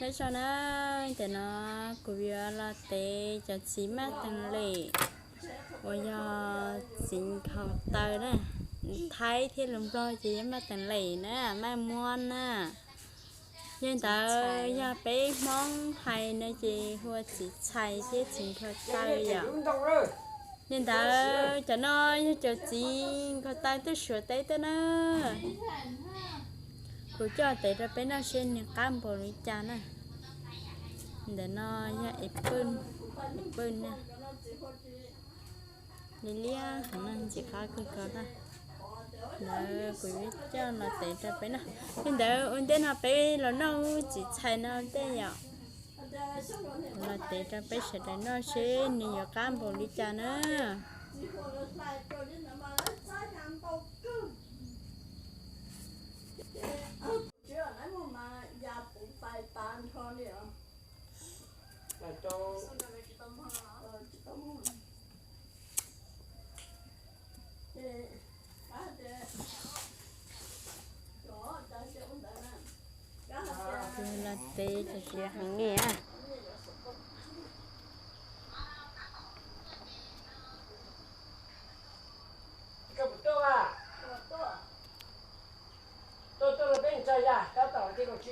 Nyob zoo na, ntawm no kuv yuav los tev cov txiv maj tees lem uas yog txiv nkhaus taw na, Thaib thiab lus Nplog ces yog maj tees lem na, maj muab na. Yog ntawd yog peb Hmoob hais no ces hu ua txiv txhais thiab txiv nkhaus taw yom. Yog ntawd cov no yog cov txiv nkhaus taw tuaj Suav teb tuaj na. Kuv coj tev rau peb noj seb nws qab npaum li cas na. Ntawm no yog es pwj, es pwj na. Li liab heev na, ntxim qab kawg nkaus na. Ntawd kuv yuav coj los tev rau peb noj. Li ntawd ua ntej no peb los noj txiv txhais no tej yom. Los tev rau peb sawv daws noj seb nws yuav qab npaum li cas na. Los tev cov txiv heev li.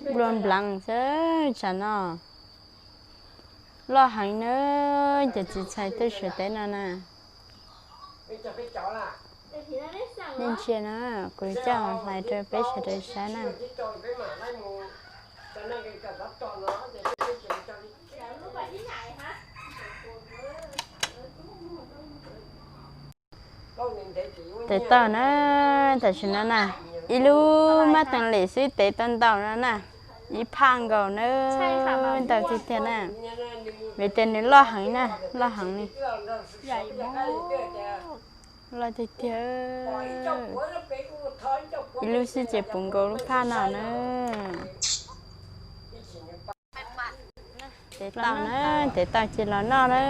Nplua nplaas xwb tsam no. Loj heev na, cov txiv txhais tuaj Suav teb no na. Nej ntsia na, kuv coj los hlais rau peb sawv daws saib na. Tev tau na, tam sim no na, ib lub maj tees lem xwb tev tau ntau no na, ib phaj nkaus na, ntau tiag tiag na. Vim tias nws loj heev na, loj heev li. Loj tiag tiag. Ib lub xwb ces puv nkaus lub phaj no na. Tev tau na, tev tau ces los noj na.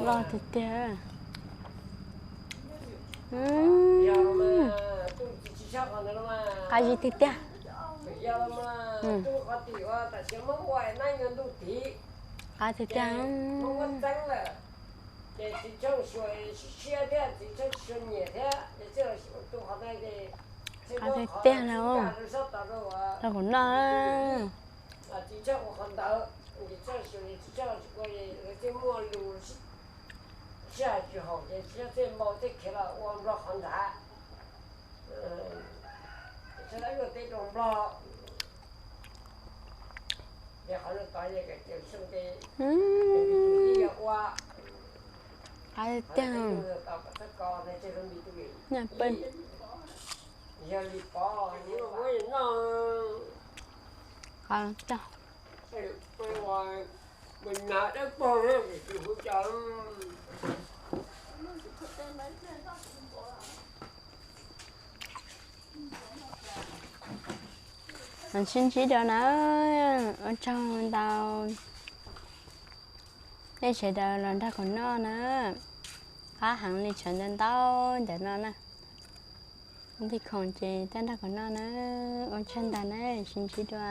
Loj tiag tiag. Qab zib tiag tiag. Qab tiag tiag. Qab tiag tiag na. Tau kuv noj. Qab tiag tiag. Nyaj peb. Qab tiag. Sib ntsib dua na, ua tsaug ntau nej sawv daws los nrog kuv noj na. Qab heev li, tshav ntau ntau ntawm no na. Ntej khoom ces tuaj nrog kuv noj na, ua tsaug ntau na, sib ntsib dua.